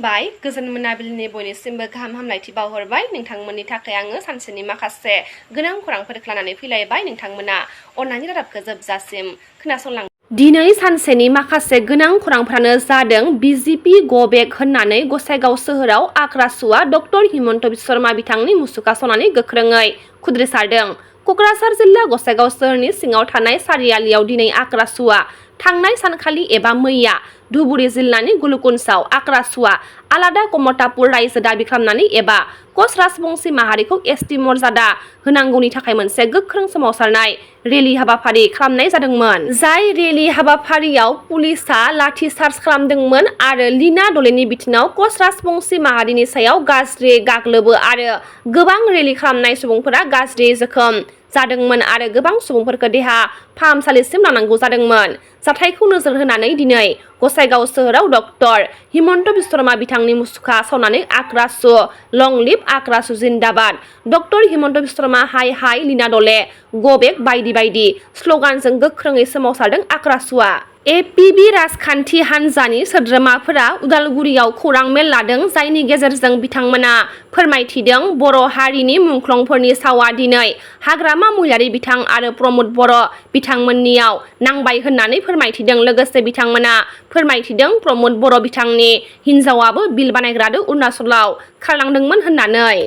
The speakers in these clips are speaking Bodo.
खुलुमबाय गोजोन मोनाबिलिनि बयनिसिमबो गाहाम हामलायथि बावहरबाय नोंथांमोननि थाखाय आङो सानसेनि माखासे गोनां खौरांफोर लानानै फैलायबाय नोंथांमोना अननानै रादाबखौ जोबजासिम खोनासंलां दिनै सानसेनि माखासे गोनां खौरांफ्रानो जादों बिजेपि गो बेक होननानै गसाइगाव सोहोराव आक्रासुवा डक्टर हिमन्त बिश्व शर्मा बिथांनि मुसुखा सावनानै गोख्रोङै खुद्रिसारदों। क'क्राझार जिल्ला गसाइगाव सोहोरनि सिङाव थानाय सारियालियाव दिनै आक्रासुवा थांनाय सानखालि एबा मैया धुबुरी जिल्लानि गुलुकुन्साव आक्रासुवा आलादा कमतापुर रायजो दाबि खालामनानै एबा कच राजबंसि माहारिखौ एसटि मर्यादा होनांगौनि थाखाय मोनसे गोख्रों सोमावसारनाय रेलि हाबाफारि खालामनाय जादोंमोन। जाय रेलि हाबाफारियाव पुलिसआ लाठिचार्ज खालामदोंमोन आरो लीना दलेनि बिथिङाव कच राजबंसि माहारिनि सायाव गाज्रि गाग्लोबो आरो गोबां रेलि खालामनाय सुबुंफोरा गाज्रि जोखोम जादोंमोन आरो गोबां सुबुंफोरखौ देहा फाहामसालिसिम लांनांगौ जादोंमोन। जाथायखौ नोजोर होनानै दिनै गसाइगाव सोहोराव डक्टर हिमन्त बिश्व शर्मा बिथांनि मुसुखा सावनानै आक्रासु लं लिभ आक्रासु जिन्दाबाद डक्टर हिमन्त बिश्व शर्मा हाय हाय लीना दले गो बेक बायदि बायदि स्लगानजों गोख्रोङै सोमावसारदों आक्रासुवा। एपिबि राजखान्थि हान्जानि सोद्रोमाफोरा उदालगुरियाव खौरां मेल लादों जायनि गेजेरजों बिथांमोना फोरमायथिदों बर' हारिनि मुंख्लंफोरनि सावा दिनै हाग्रामा महिलारि बिथां आरो प्रमद बर' बिथांमोननियाव नांबाय होननानै फोरमायथिदों। लोगोसे बिथांमोना फोरमायथिदों प्रमद बर' बिथांनि हिनजावाबो बिल बानायग्रादो अरुणाचलाव खारलांदोंमोन होननानै।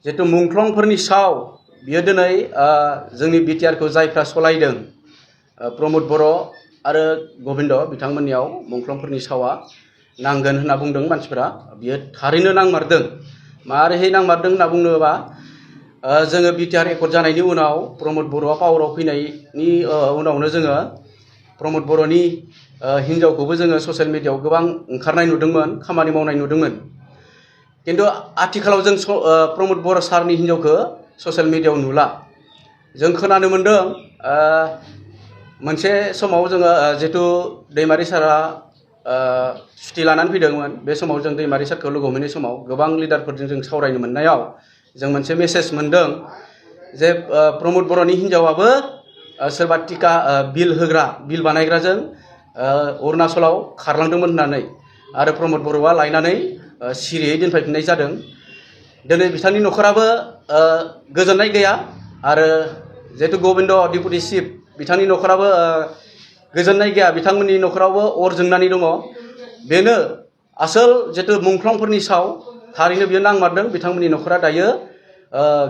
जितु मुंख्लंफोरनि साव बियो दिनै जोंनि बिटिआरखौ जायफ्रा सलायदों प्रमद बर' आरो गबिन्द बिथांमोननियाव मुंख्लंफोरनि सावा नांगोन होनना बुंदों मानसिफोरा। बियो थारैनो नांमारदों। मारैहाय नांमारदों होनना बुङोबा जोङो बिटिआर एकर्ड जानायनि उनाव प्रमद बर'आ पावाराव फैनायनि उनावनो जोङो प्रमद बर'नि हिनजावखौबो जोङो ससियेल मिडियायाव गोबां ओंखारनाय नुदोंमोन, खामानि मावनाय नुदोंमोन। किन्तु आथिखालाव जों प्रमद बर' सारनि हिनजावखौ ससियेल मिडियायाव नुला। जों खोनानो मोन्दों मोनसे समाव जोङो जितु दैमारि सारा सुटि लानानै फैदोंमोन, बे समाव जों दैमारि सारखौ लोगो हमहैनाय समाव गोबां लिडारफोरजों जों सावरायनो मोननायाव जों मोनसे मेसेज मोन्दों जे प्रमद बर'नि हिनजावाबो सोरबा टिका बिल होग्रा बिल बानायग्राजों अरुणाचलाव खारलांदोंमोन होननानै आरो प्रमद बर'आ लायनानै सिरियै दोनफैफिननाय जादों। दिनै बिथांनि न'खराबो गोजोननाय गैया आरो जिहेतु गबिन्द डिपुटि चिफ बिथांनि न'खराबो गोजोननाय गैया। बिथांमोननि न'खरावबो अर जोंनानै दङ। बेनो आसोल जितु मुंख्लंफोरनि साव थारैनो बियो नांमारदों। बिथांमोननि न'खरा दायो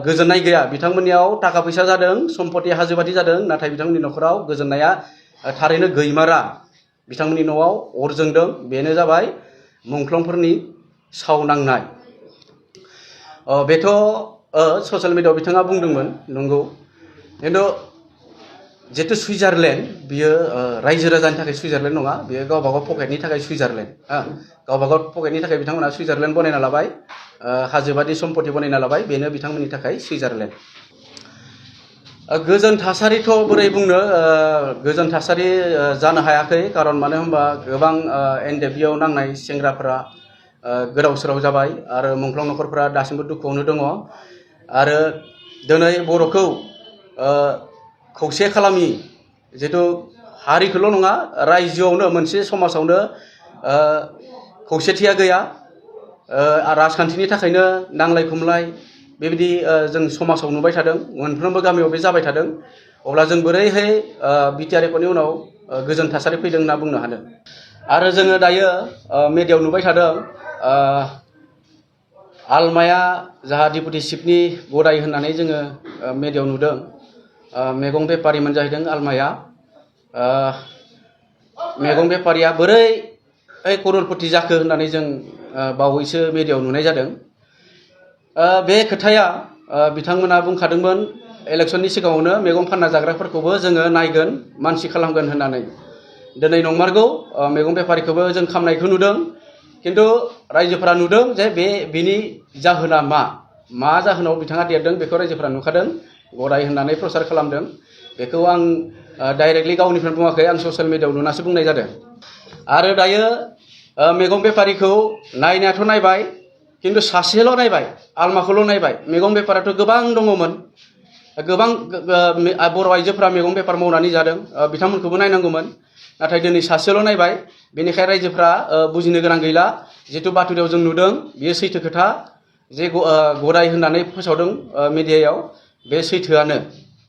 गोजोननाय गैया। बिथांमोननियाव थाखा फैसा जादों, सम्पति हाजोबादि जादों, नाथाय बिथांमोननि न'खराव गोजोननाया थारैनो गैमारा। बिथांमोननि न'आव अर जोंदों। बेनो जाबाय मुंख्लंफोरनि साव नांनाय। बेथ' ससियेल मिडियायाव बिथाङा बुंदोंमोन नंगौ। खिन्थु जितु सुइजारलेण्ड बियो रायजो राजानि थाखाय सुइजारलेण्ड नङा, बियो गावबागाव पकेटनि थाखाय सुइजारलेण्ड। गावबागाव पकेटनि थाखाय बिथांमोना सुइजारलेण्ड बनायना लाबाय, हाजोबादि सम्पति बनायना लाबाय, बेनो बिथांमोननि थाखाय सुइजारलेण्ड। गोजोन थासारिथ' बोरै बुंनो, गोजोन थासारि जानो हायाखै। खारन मानो होनबा गोबां एनडेबिआव नांनाय सेंग्राफोरा गोदाव सोराव जाबाय आरो मुंख्लं न'खरफोरा दासिमबो दुखुआवनो दङ। आरो दिनै बर'खौ खौसे खालामि जितु हारिखौल' नङा रायजोआवनो मोनसे समाजावनो खौसेथिया गैया। राजखान्थिनि थाखायनो नांलाय खमलाय बेबायदि जों समाजाव नुबाय थादों। मोनफ्रोमबो गामियाव बे जाबाय थादों। अब्ला जों बोरैहाय बिटिआर एकर्डनि उनाव गोजोन थासारि फैदों होनना बुंनो हादों। आरो जोङो दायो मिडियायाव नुबाय थादों आलमाया जाहा डिपुटि चिफनि गदाय होननानै जोङो मिडियायाव नुदों। मैगं बेफारिमोन जाहैदों आलमाया। मैगं बेफारिया बोरै करोड़पति जाखो होननानै जों बावैसो मिडियायाव नुनाय जादों। बे खोथाया बिथांमोना बुंखादोंमोन इलेक्सननि सिगाङावनो मैगं फानना जाग्राफोरखौबो जोङो नायगोन, मानसि खालामगोन होननानै। दिनै नंमारगौ मैगं बेफारिखौबो जों खामनायखौ नुदों। किन्तु रायजोफोरा नुदों जे बेनि जाहोना मा जाहोनाव बिथाङा देरदों बेखौ रायजोफोरा नुखादों। गदाय होननानै प्रसार खालामदों। बेखौ आं डाइरेक्टलि गावनिफ्राय बुङाखै, आं ससियेल मिडियायाव नुनासो बुंनाय जादों। आरो दायो मैगं बेफारिखौ नायनायाथ' नायबाय, किन्तु सासेल' नायबाय, आलमाखौल' नायबाय। मैगं बेफाराथ' गोबां दङमोन। गोबां बर' आइजोफोरा मैगं बेफार मावनानै जादों, बिथांमोनखौबो नायनांगौमोन। नाथाय दिनै सासेल' नायबाय बेनिखाय रायजोफ्रा बुजिनो गोनां गैला जितु बाथुरियाव जों नुदों बेयो सैथो खोथा जे गदाय होननानै फोसावदों मिडियायाव बे सैथोआनो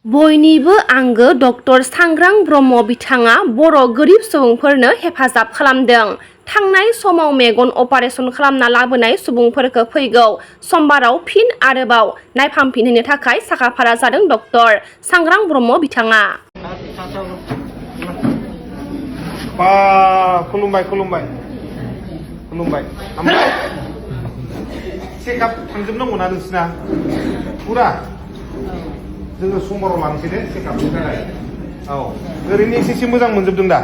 बयनिबो आंगो डक्टर सांग्रां ब्रह्म बिथाङा बर' गोरिब सुबुंफोरनो हेफाजाब खालामदों। थांनाय समाव मेगन अपारेसन खालामना लाबोनाय सुबुंफोरखौ फैगौ समबाराव फिन आरोबाव नायफामफिनहोनो थाखाय साखाफारा जादों डक्टर सांग्रां ब्रह्म बिथाङा। खुलुमबाय खुलुमबाय खुलुमबाय ओमफ्राय चेकआप थांजोबनांगौना नोंसिना फुरा जोङो समबाराव लांसै दे चेकआपनि थाखाय औ ओरैनो एसे मोजां मोनजोबदों दा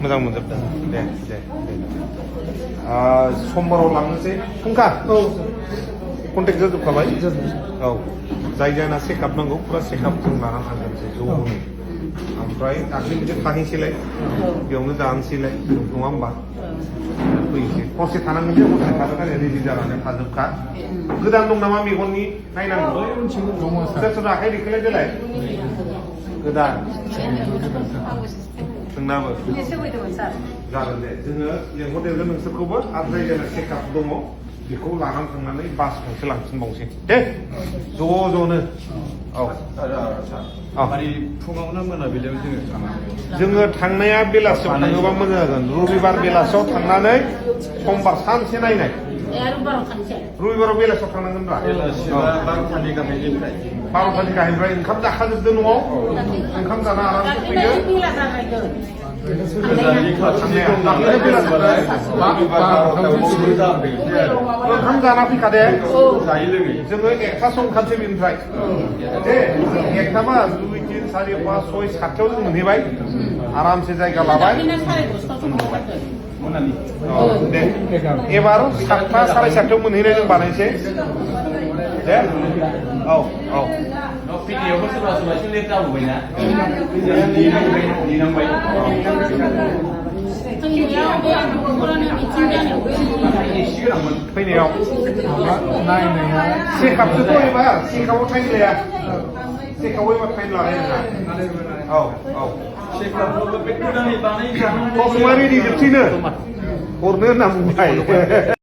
मोजां मोनजोबदों दे दे समबाराव लांनोसै फुंखा कन्टेक्ट जाजोबखाबाय औ जाय जायना चेकआप नांगौ फुरा चेकआप जों लानानै थांगोनसै ज'नो ओमफ्राय दाख्लै मोनसे थाहैसैलाय बेयावनो जानोसैलाय नङा होमबा फैसै हरसे थानांगोन जे हरसे थानो थाखाय रेडि जानानै थाजोबखा गोदान दं नामा मेगननि नायनांगौ सोर आखाइ दिखोलाय देलाय गोदान जोंनाबो जागोन दे जोङो लेंहरदेरगोन नोंसोरखौबो आरो जाय जायना चेकआप दङ बेखौ लानानै थांनानै बास गंसे लांफिनबावसै दे ज'नो औ फुङावनो मोनाबिलियाव जोङो थांनाया बेलासियाव थाङोबा मोजां जागोन रबिबार बेलासियाव थांनानै समबार सानसे नायनाय रबिबाराव बेलासियाव थांनांगोन रा 12टानि गाहायनिफ्राय 12टानि गाहायनिफ्राय ओंखाम जाखाजोबदो न'आव ओंखाम जाना आरामसे फैदो ओंखाम जाना फैखादे जोङो 1टा सम ओंखारसै बेनिफ्राय दे 1टाबा 2, 3, 4, 5, 6, 7टायाव जों मोनहैबाय आरामसे जायगा लाबाय दे एबार 7टा 7:30टायाव मोनहैनाय जों बानायसै दे औ फैनायावबो सोरबा सोरबा एसे लेट जाबोबायना नेनांबाय फैनायाव चेकआपसोथ' एबार चेकआपआव टाइम लाया चेकआपआव एबार टाइम लानाय नङा औ चेकआपखौ बे गोदानै बानायजानांगौ रेडि जोबसैनो हरनो होनना बुंबाय